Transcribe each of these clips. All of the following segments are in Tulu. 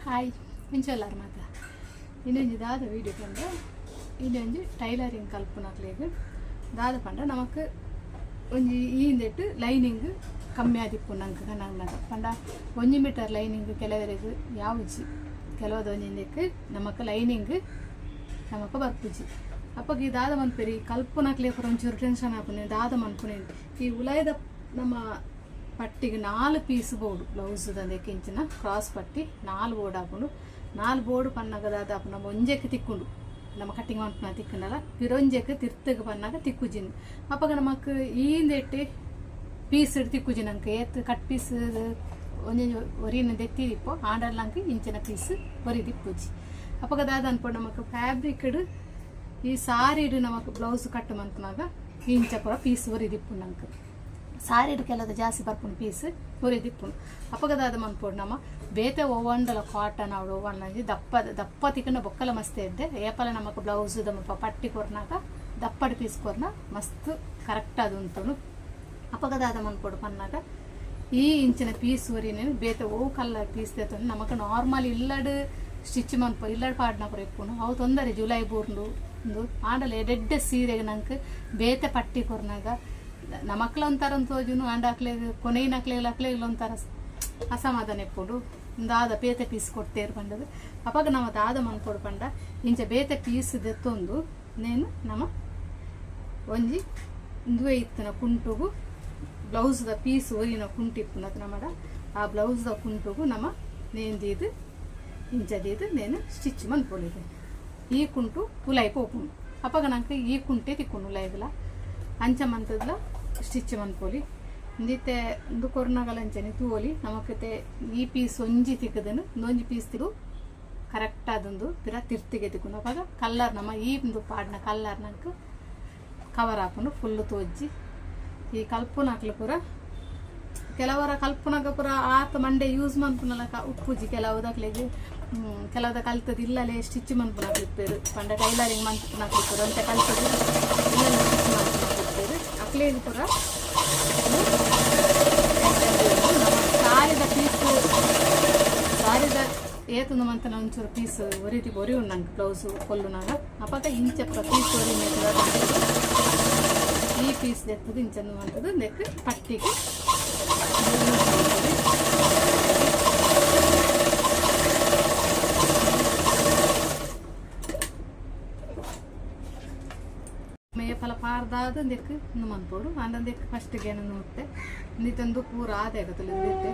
ಹಾಯ್ ಇಂಚಲ್ಲಾರ ಮಾತ ಇನ್ನೊಂಜಿ ದಾದ ವೀಡಿಯೋ ಪಂಡ ಇನ್ನೊಂಜಿ ಟೈಲರಿಂಗ್ ಕಲ್ಪುನಕ್ಲೆಗ್ ದಾದ ಪಂಡ ನಮಕ್ ಒಂಜಿ ಈಂದೆಟ್ ಲೈನಿಂಗ್ ಕಮ್ಮಿ ಆದಿಪ್ಪು ನಂಗೆ ಕನಂಗ್ನಾಗ ಪಂಡ 1 ಮೀಟರ್ ಲೈನಿಂಗ್ ಕೆಲವರೆಗ್ ಯಾವುಜಿ ಕೆಲವದ ಒಂಜಿಂದಕ್ಕೆ ನಮಕ್ ಲೈನಿಂಗ್ ನಮಕ್ ಬರ್ಪುಜಿ. ಅಪ್ಪಗ ಈ ದಾದ ಮನ್ಪೆರಿ ಕಲ್ಪುನಕ್ಲೆ ಪೂರ ಒಂಚೂರು ಟೆನ್ಷನ್ ಆಪುನೆ ದಾದ ಮನ್ಪುನೆ. ಈ ಉಲಾಯದ ನಮ್ಮ ಪಟ್ಟಿಗೆ 4 ಪೀಸ್ ಬೋರ್ಡು ಬ್ಲೌಸ್ ದಂದಕ್ಕೆ ಇಂಚಿನ ಕ್ರಾಸ್ ಪಟ್ಟಿ 4 ಬೋರ್ಡ್ ಆಪುಂಡು. 4 ಬೋರ್ಡು ಪನ್ನಾಗ ದಾದ ಆಪುಂಡು ನಮ್ಮ ಒಂಜೆಕ್ ತಿಕ್ಕುಂಡು ನಮ್ಮ ಕಟ್ಟಿಂಗ್ ಮನ್ಪುನ ತಿಕ್ಕುಂಡಲ ಪಿರೊಂಜೆಕ್ ತಿರ್ತಗ್ ಪನ್ನಾಗ ತಿಕ್ಕುಜಿನ್. ಅಪ್ಪಗ ನಮಕ್ ಈಂದೆಟ್ಟಿ ಪೀಸ್ ತಿಕ್ಕುಜಿ ನಂಗೆ ಏತ್ ಕಟ್ ಪೀಸ್ ಒಂಜೊಂಜಿ ಒರಿನ ದೆತ್ತಿದಿಪ್ಪು ಆಂಡಲಂಕ್ ಇಂಚಿನ ಪೀಸ್ ಒರಿದಿಪ್ಪುಜಿ. ಅಪ್ಪಗ ದಾದ ಅನ್ಪುಂಡು ನಮಕ್ ಫ್ಯಾಬ್ರಿಕ್ ಈ ಸಾರಿಡ್ ನಮಕ್ ಬ್ಲೌಸ್ ಕಟ್ ಮನ್ಪುನಾಗ ಇಂಚ ಪೂರ ಪೀಸ್ ಒರಿದಿಪ್ಪು ನಂಗೆ ಸಾರಿಡ್ ಕೆಲದ ಜಾಸ್ತಿ ಬರ್ಪುಂಡು ಪೀಸ್ ಒರಿದಿಪ್ಪುಂಡು. ಅಪ್ಪಗ ದಾದ ಮನ್ಪೊಡು ನಮ ಬೇತೆ ಒವ್ವಂಡಲ ಕಾಟನ್ ಅವಡು ಒವ್ವಂಡ ದಪ್ಪ ದಪ್ಪ ತಿಕ್ಕಂಡ ಬೊಕ್ಕಲ ಮಸ್ತ್ ಇದ್ದೆ ಏಪಲ ನಮಕ್ ಬ್ಲೌಸ್ ದಮಪ ಪಟ್ಟಿ ಕೊರ್ನಾಗ ದಪ್ಪಡ್ ಪೀಸ್ ಕೊರ್ನ ಮಸ್ತ್ ಕರೆಕ್ಟ್ ಅದು ಉಂಟುನು. ಅಪ್ಪಗ ದಾದ ಮನ್ಪೊಡು ಪನ್ನಾಗ ಈ ಇಂಚಿನ ಪೀಸ್ ಒರಿನ ಬೇತೆ ಓ ಕಲ್ಲರ್ ಪೀಸ್ ದೇತೊಂದು ನಮಕ್ ನಾರ್ಮಲ್ ಇಲ್ಲಡ್ ಸ್ಟಿಚ್ ಮನ್ಪ ಇಲ್ಲಡ್ ಪಾಡ್ನ ಪೂರ ಇಪ್ಪುಂಡು ಅವು ತೊಂದರೆ ಜುಲೈ ಬೂರ್ಂಡು ಉಂದು ಆಂಡಲ ಎಡ್ಡೆಡ್ಡೆ ಸೀರೆಗೆ ನಂಗೆ ಬೇತೆ ಪಟ್ಟಿ ಕೊರ್ನಾಗ ನಮಕ್ಲ ಒಂಥರ ತೋಜುನು ಆಂಡ ಅಕ್ಲೆಗ್ ಕೊನೆಯಿನ ಅಕ್ಲೆಗ್ ಒಂಥರ ಅಸಮಾಧಾನ ಇಪ್ಪುಂಡು. ದಾದ ಬೇತೆ ಪೀಸ್ ಕೊಡ್ತೇರು ಪಂಡದು ಅಪಗ ನಮ್ಮ ದಾದ ಮನ್ಪೊಡು ಪಂಡ ಇಂಚ ಬೇತೆ ಪೀಸ್ ದೆತ್ತೊಂದು ನೇನು ನಮ ಒಂಜಿ ಇಂದುವೆ ಇತ್ತಿನ ಕುಂಟುಗು ಬ್ಲೌಸ್ದ ಪೀಸ್ ಒರಿನ ಕುಂಟು ಇಪ್ಪುನತ್ ನಮಡ ಆ ಬ್ಲೌಸ್ದ ಕುಂಟುಗು ನಮ ನೇಂದೀದು ಇಂಚದೀದು ನೇನು ಸ್ಟಿಚ್ ಮನ್ಪೊಲಿದೆ. ಈ ಕುಂಟು ಉಲಾಯಿ ಪೋಪುಂಡು. ಅಪಗ ನಂಗೆ ಈ ಕುಂಟೆ ತಿಕ್ಕುಂಡು ಉಲಾಯಿಗಲ ಅಂಚ ಮಂತದ್ಲ ಸ್ಟಿಚ್ ಮನ್ಪೊಲಿ. ಇಂದಿತ್ತೆ ಇಂದು ಕೊರ್ನಗಲ ಅಂಚನೆ ತೂವೊಲಿ ನಮಕತೆ ಈ ಪೀಸ್ ಒಂಜಿ ತಿಕ್ಕದನು ಒಂಜಿ ಪೀಸ್ ತಿಕ್ಕು ಕರೆಕ್ಟ್ ಆದೊಂದು ಪಿರ ತಿರ್ತಿಗೆ ತಿಕ್ಕುಂಡು. ಅಪಗ ಕಲ್ಲರ್ ನಮ್ಮ ಈ ಒಂದು ಪಾಡ್ನ ಕಲ್ಲರ್ ನಂಗೆ ಕವರ್ ಆಪುಂಡು ಫುಲ್ ತೋಜ್ಜಿ. ಈ ಕಲ್ಪುನಕ್ಲು ಪೂರ ಕೆಲವರ ಕಲ್ಪುನಗ ಪೂರ ಆತ ಮಂಡೆ ಯೂಸ್ ಮನ್ಪುನಲಕ ಉಪ್ಪುಜಿ ಕೆಲವುದಕ್ಲೆಗ್ ಕೆಲವದ ಕಲ್ತದ ಇಲ್ಲಲೇ ಸ್ಟಿಚ್ ಮನ್ಪುನಕ್ಲು ಇಪ್ಪೆರ್ ಪಂಡ ಟೈಲರಿಂಗ್ ಮನ್ಪುನಕ್ಲು ಇಪ್ಪೆರ್ ಒಂತೆ ಕಲ್ತದ ಇಲ್ಲಲೇ ಸ್ಟಿಚ್ ಮನ್ಪುನಕ್ಲು ಇಪ್ಪೆರ್ ಅಕ್ಲೆಗ್ ಪೂರ ಸಾರಿದ ಪೀಸ್ ಸಾರಿದ ಏತುಂದು ಮಂತನ ಒಂಚೂರು ಪೀಸ್ ಒರಿ ಒರಿ ಉಂಡು ಬ್ಲೌಸ್ ಕೊಲ್ಲುನಾಗ ಅಪಗ ಇಂಚ ಪೂರ ಪೀಸ್ ಒರಿ ಈ ಪೀಸ್ ದೆತ್ತದು ಇಂಚಂದು ಮಂತದು ನೆಕ್ ಪಟ್ಟಿಗೆ ಮೇಪಲ ಪಾರ್ದಾದ ನೆಕ್ ಇಂದು ಮನ್ಪೊಡು. ಆಂಡ ನೆಕ್ ಫಸ್ಟ್ಗೆ ಏನು ನೋಡ್ತೆ ಇಂದಿತ್ತೊಂದು ಪೂರ ಆದೆ ಆಗತ್ತಲ್ಲ ಇಂದಿತ್ತೆ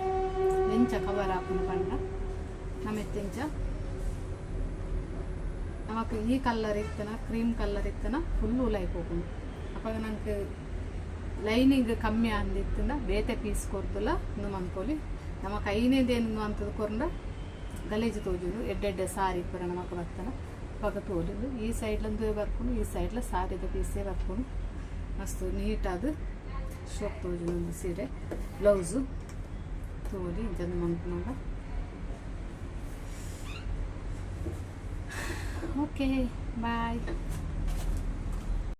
ಎಂಚ ಕವರ್ ಆಪುಂಡು ಪಂಡ ನಮ್ಮೆತ್ತೆಂಚ ನಮಕ್ ಈ ಕಲ್ಲರ್ ಇತ್ತನ ಕ್ರೀಮ್ ಕಲ್ಲರ್ ಇತ್ತನ ಫುಲ್ ಉಲಾಯಿ ಪೋಪುಂಡು. ಅಪಗ ನಂಗೆ ಲೈನಿಂಗ್ ಕಮ್ಮಿ ಅಂದಿತ್ತಂದ ಬೇತೆ ಪೀಸ್ ಕೊರ್ದುಲ ಇಂದು ಮನ್ಪೊಲಿ. ನಮಕ್ ಐನೇದೇನು ಅಂತದ ಕೊರ್ಂಡ ಗಲೇಜು ತೋಜುಂಡು ಎಡ್ಡೆಡ್ಡೆ ಸಾರಿ ಪೂರ ನಮಕ್ ಬರ್ತನ ಅಪಗ ತೋಜುಂಡು. ಈ ಸೈಡ್ಲಂದು ಬರ್ಪುಂಡು ಈ ಸೈಡ್ಲ ಸಾರಿದ ಪೀಸೇ ಬರ್ಪುಂಡು ಮಸ್ತ್ ನೀಟಾದ್ ಶೋಕ್ ತೋಜುಂಡು ಸೀರೆ ಬ್ಲೌಸು ತೋಲಿ ಇಂಚಂದು ಮನ್ಪುನಗ. Okay bye.